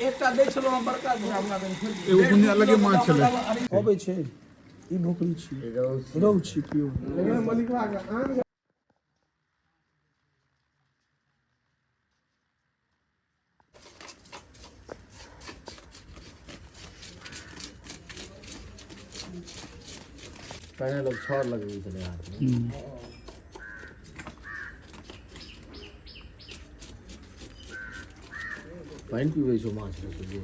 एकटा दै छलहुँ हम बड़का एगो कोन अलगे माछ छलै। अबै छै ई भोकरी छी, रहु छी पियो। पहिने लोक छड़ लगबै छलै हाथमे। पानि पीबै छौ माछ रसगुल्ला।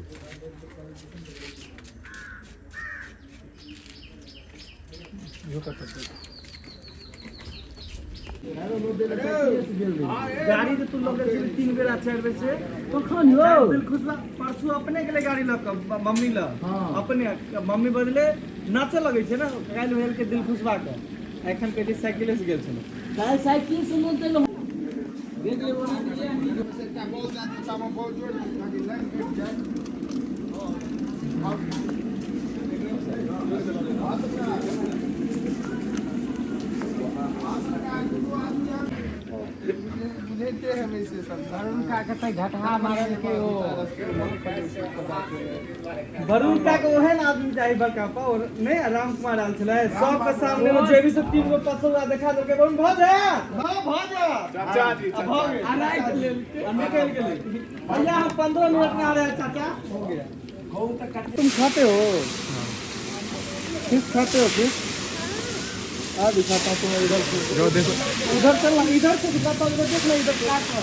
गाड़ी तऽ तू लऽ गेल 3 बेर आ 4 बेर से कखन यौ दिलखुशबा परसू अपने गेलै गाड़ी लऽ कऽ मम्मी लऽ अपने मम्मी बजले नाचऽ लगै छै ने काल्हि भेल के दिलखुशबा के एखन कहै छै साइकिले से गेल छलै। काल्हि साइकिल से नहि देलहुँ। वरुण का के ओहन आदमी चाही बड़का पा और नहीं राम कुमार आयल छलै सबके सामने में जेबी से 3 गो पसौआ देखा देलकै वरुण भऽ जा भऽ जा चाचा जी भऽ गेल आ राखि लेलकै आ निकलि गेलै भैया हम 15 मिनट में आ रहे हैं चाचा हो गया। तुम खाते हो फिश? खाते हो फिश? आ दिखाता हूँ तुम्हें इधर से। जो देखो उधर चलना, इधर से दिखाता हूँ, इधर देख ना, इधर क्या है।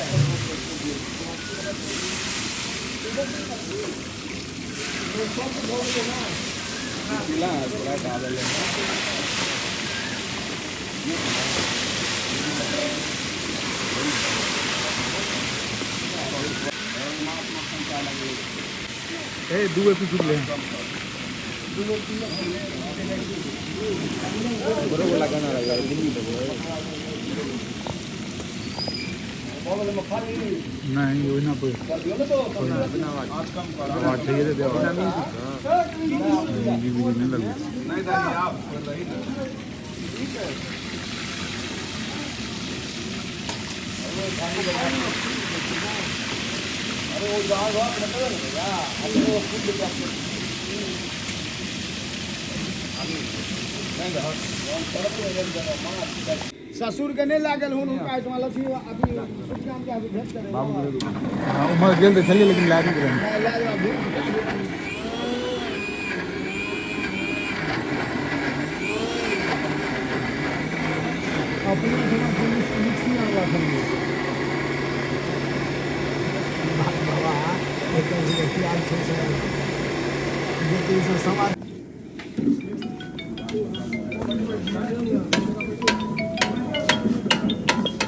ए 2 गो पीस ले। नहीं ओहिना पर आवाज चाहिए दे आवाज नहीं नहीं लगै। ससुर के नहीं लागल हुन हुनका एहिठमा लक्ष्मी अथी सूचना के भेंट करे। हाँ उम्हर गेल तऽ छलियै लेकिन लए नहि गेलै। लए जेबा भेंट। अपने एहिठमा पुलिस मिक्सी आनलक हन। बाबा एकर जे की आयल छै से जे ई सब समाज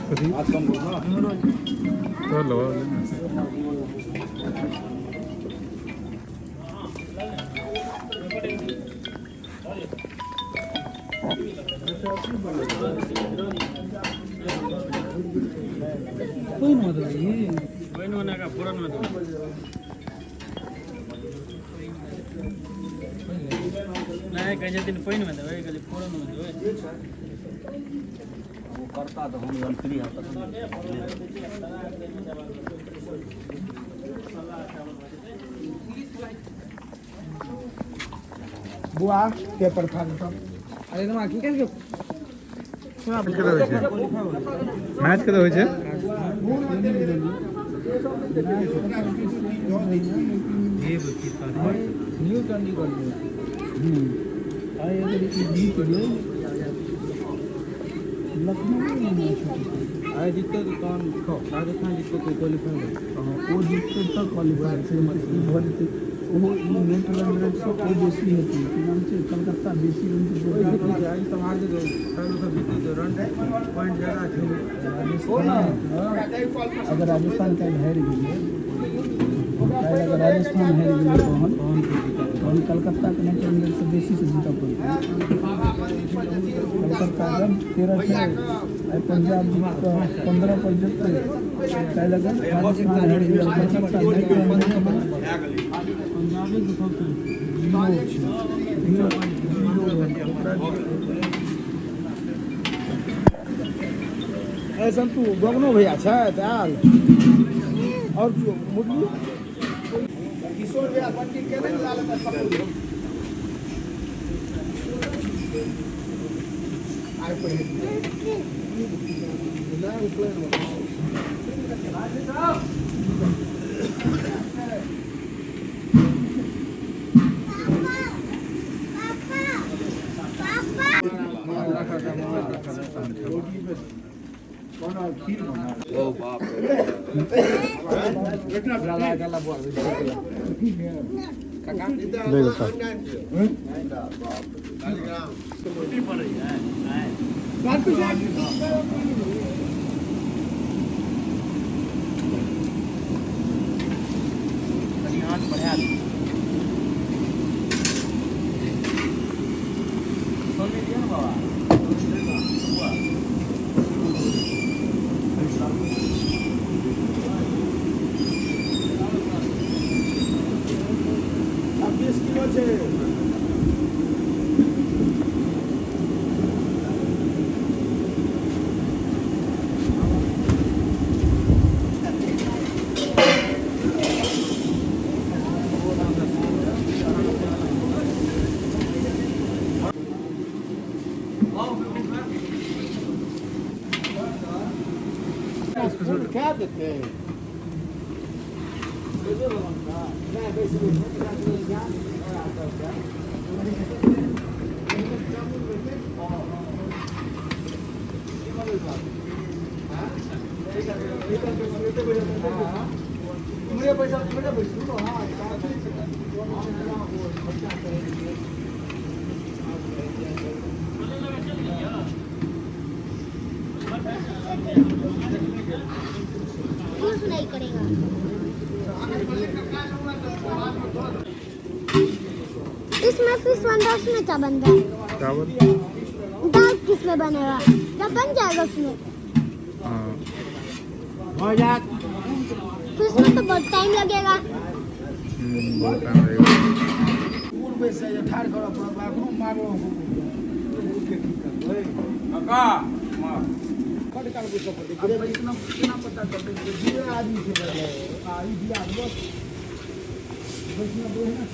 कथी तो लो। नहीं कहै छथिन पानिमे देबै, कहलियै फोरनमे देबै। करता तऽ हम जहन फ्री हब तखन। बुआ पेपर फाड़ तब। अरे तुम की कर कतऽ होइ छै मैच? कतऽ होइ छै? न्यू चंडीगढ़ में आइ अगर ई जीत गेल लखनऊ में मैच होतै। आइ जीतते तऽ तहन राजस्थान जीतते तऽ क्वालिफाई। हँ, ओ जीततै तऽ क्वालिफाई छै। ई भऽ जेतै ओहो ई नेट रन रेटसँ ओ बेसी हेतै, की नाम छै, कलकत्ता बेसी रन। ई सब हार जेतै, सब जीतते तऽ रन पॉइंट ज्यादा छै। राजस्थान अगर राजस्थान काल्हि हारि गेलै, काल्हि अगर राजस्थान हारि गेलै तहन तहन कलकत्ताके नेट रन रेटसँ बेसीसँ जीतऽ पड़तै। कलकत्ताके 13 छै, आइ पंजाब जीत कऽ 15 पर जेतै। काल्हि अगर राजस्थान हारि गेलै, कलकत्ता नेट रन रेटमे पंजाबे के सबसँ 0 छै, 0 0 रन ओकरा। ए संतू गगनो भैया छथि आयल? आओर केओ मुरली? किशोर भैया बंटी के नहीं लाल में आइ पहिले क्या देते हैं क्यों सुनाई करेगा? इसमें फिश बन रहा है, उसमें क्या बन रहा है? चावल। दाल किसमें बनेगा? जब बन जाएगा उसमें। हाँ। फिर उसमें तो बहुत टाइम लगेगा। बहुत टाइम लगेगा। ठाढ़ करऽ पड़त, एखनो मारलो। केना पता चलतै? दुए आदमी छै आ ई दिया बस वैष्णव ओहिना।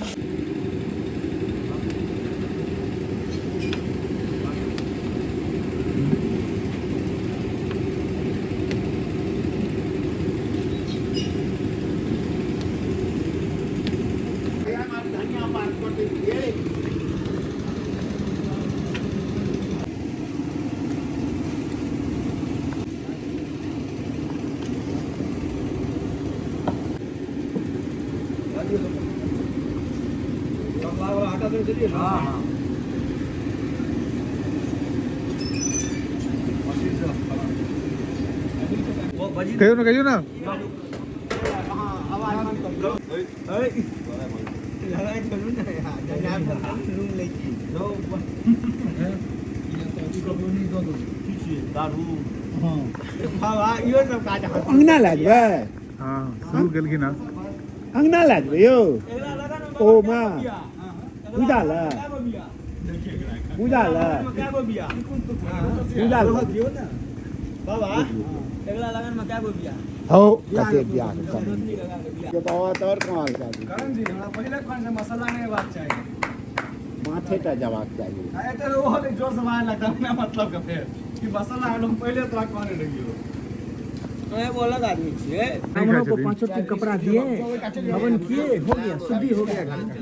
कहियो ना, कहियो ना। अंगना लए जेबै। हाँ, शुरू केलखिन हँ। अंगना लए जेबै यौ। ओ माँ, पूजा लए, पूजा लए, पूजा लए। हौ, कते बियाह के कमी के बाबा तऽ आओर कमाल कए दी। करण जी, हमरा पहिले कोन से मसाला नहीं बात चाहिए। माथे टा जबाक चाही। अरे तो वो जोर से मारे लगता है मतलब का फेर कि मसाला हम पहले तोरा कहने रहियो। आदमी छियै। ब्राह्मणों को पांचों तीन कपड़ा दिए, हवन किए, हो गया, शुद्धि हो गया घर का।